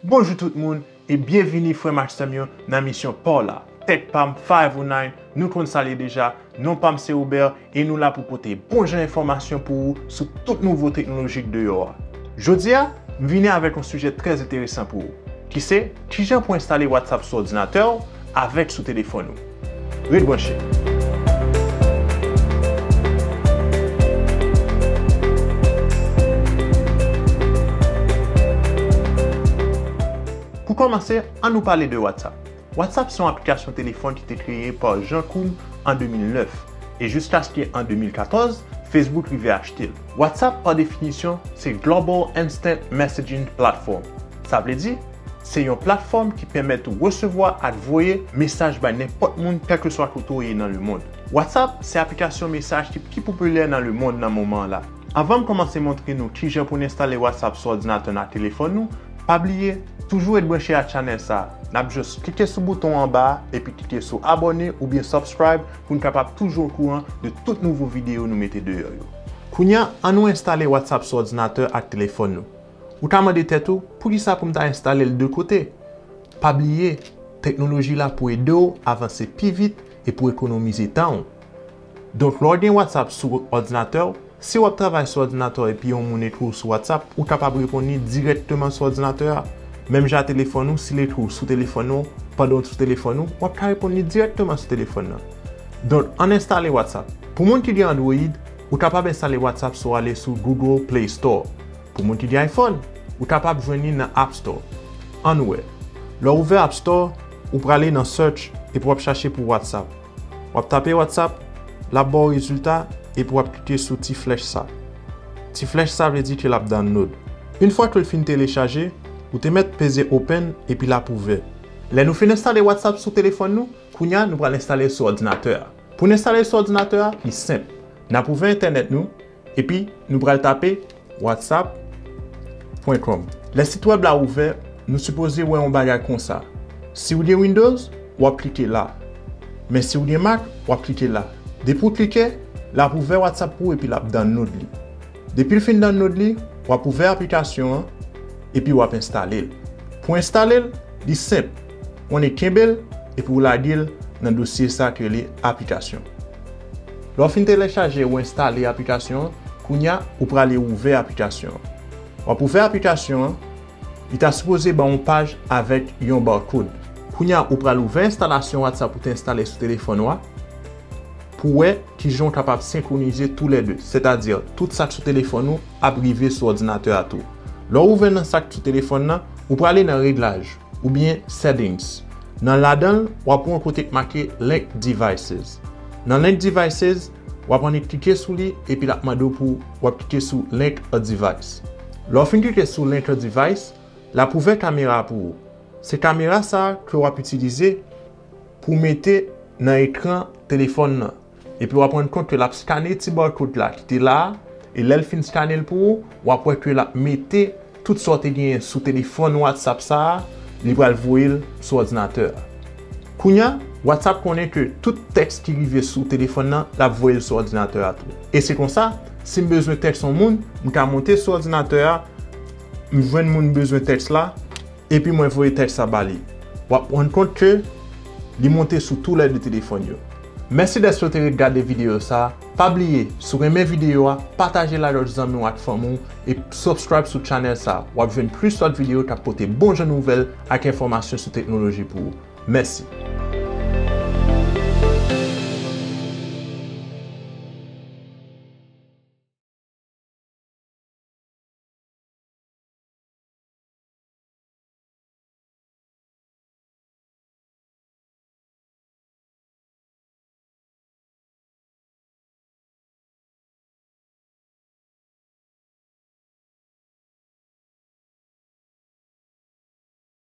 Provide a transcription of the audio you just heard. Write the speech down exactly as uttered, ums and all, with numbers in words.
Bonjou tout moun e byenvini frè m ak sè m yo nan misyon pa w la. Tèt pa m, Five oh nine, nou konn sa l ye deja, non pa m se Robert e nou la pou pote bon jan enfòmasyon pou ou sou tout nouvo teknoloji k deyò a. Jodi a, m vini avèk yon sijè trè enteresan pou ou, ki se kijan pou enstale WhatsApp sou òdinatè w avèk sou telefòn ou. Ret branche. Pou kòmanse, ann nou pale de WhatsApp. WhatsApp se yon aplikasyon telefòn ki te kreye pa Jan Koum an de mil nèf, e jiskaske an de mil katòz, Facebook rive achte l. WhatsApp, pa definisyon, se Global Instant Messaging Platform. Sa vle di, se yon platfòm ki pèmèt ou resevwa ak voye mesaj bay nenpòt moun, kèlkeswa kote w ye nan lemonn. WhatsApp se aplikasyon mesaj ki pi popilè nan lemonn nan moman an la. Anvan m kòmanse montre nou kijan pou n enstale WhatsApp sou òdinatè n ak telefòn nou, pa bliye, toujou ret branche ak chanèl sa a. N ap just klike sou bouton anba a epi klike sou abòne oubyen subscribe pou n kapab toujou okouran de tout nouvo videyo nou mete deyò yo. Kounye a, ann nou enstale WhatsApp sou òdinatè ak telefòn nou. Ou ta mande tèt ou, poukisa pou m ta enstale l de kote? Pa bliye, teknoloji la pou ede w avanse pi vit e pou ekonomize tan w. Donk, lè w gen WhatsApp sou òdinatè w, si w ap travay sou òdinatè w epi yon moun ekri w sou WhatsApp, ou kapab reponn li dirèkteman sou òdinatè a. Menm jan ak telefòn ou, si l ekri w sou telefòn ou, pandan w sou telefòn ou, w ap ka reponn li dirèkteman sou telefòn nan. Donk, ann enstale WhatsApp. Pou moun ki gen Android, ou kapab enstale WhatsApp si w ale sou Google Play Store. Pou moun ki gen iPhone, ou kapab jwenn li nan App Store. Ann wè. Lè w ouvè App Store, ou prale nan Search epi w ap chache pou WhatsApp. W ap tape WhatsApp, l ap ba w rezilta epi w ap klike sou ti flèch sa. Ti flèch sa vle di ke l ap download. Yon fwa ke l fin telechaje, ou te mèt peze Open epi l ap ouvè. Lè nou fin enstale WhatsApp sou telefòn nou, kounye a nou pral enstale l sou òdinatè a. Pou n enstale l sou òdinatè a, li senp. N ap ouvè entènèt nou, epi nou pral tape whatsapp point com. Lè sit wèb la ouvè, nou sipoze wè yon bagay konsa. Si w gen Windows, w ap klike la. Men si w gen Mac, w ap klike la. Depi w klike, l ap ouvè WhatsApp pou ou epi l ap download li. Depi l fin download li, w ap ouvè aplikasyon an, epi w ap enstale l. Pou enstale l, li senp. Ou annik kenbe l, epi w lage l nan dosye sa ki rele aplikasyon. Lè w fin telechaje ou enstale aplikasyon an, kounye a, ou prale ouvè aplikasyon an. W ap ouvè aplikasyon an, li ta sipoze ba w yon paj avèk yon barcode. Kounye a, ou pral ouvè enstalasyon WhatsApp ou te enstale sou telefòn ou a, pou w wè kijan w kapab senkwonize toulède, sètadi tout sa k sou telefòn ou ap rive sou òdinatè a tou. Lè w ouvè nan sa k sou telefòn nan, ou prale nan reglaj, oubyen settings. Nan ladan l, w ap wè yon kote k make Link Devices. Nan Link Devices, w ap annik klike sou li epi l ap mande w pou w ap klike sou Link a Device. Lè w fin klike sou Link a Device, l ap ouvè kamera pou ou. Se kamera sa a ke w ap itilize pou w mete nan ekran telefòn nan. Epi w ap rann kont ke l ap skane ti barcode la ki te la a, e lè l fin skane l pou ou, w ap wè ke l ap mete tout sa w te genyen sou telefòn WhatsApp sa a, li pral voye l sou òdinatè a. Kounye a, WhatsApp konnen ke tout tèks ki rive sou telefòn nan, l ap voye l sou òdinatè a tou. E se konsa, si m bezwen tèks yon moun, m ka monte sou òdinatè a, m jwenn moun m bezwen tèks la, epi mwen voye tèks sa ba li. W ap rann kont ke li monte sou toulède telefòn yo. Mèsi dèske w te ret gade videyo sa a. Pa bliye, si w renmen videyo a, pataje l ak lòt zanmi w ak fanmi w e subscribe sou chanèl sa a. W ap jwenn plis lòt videyo k ap pote bon jan nouvèl ak enfòmasyon sou teknoloji pou ou. Mèsi.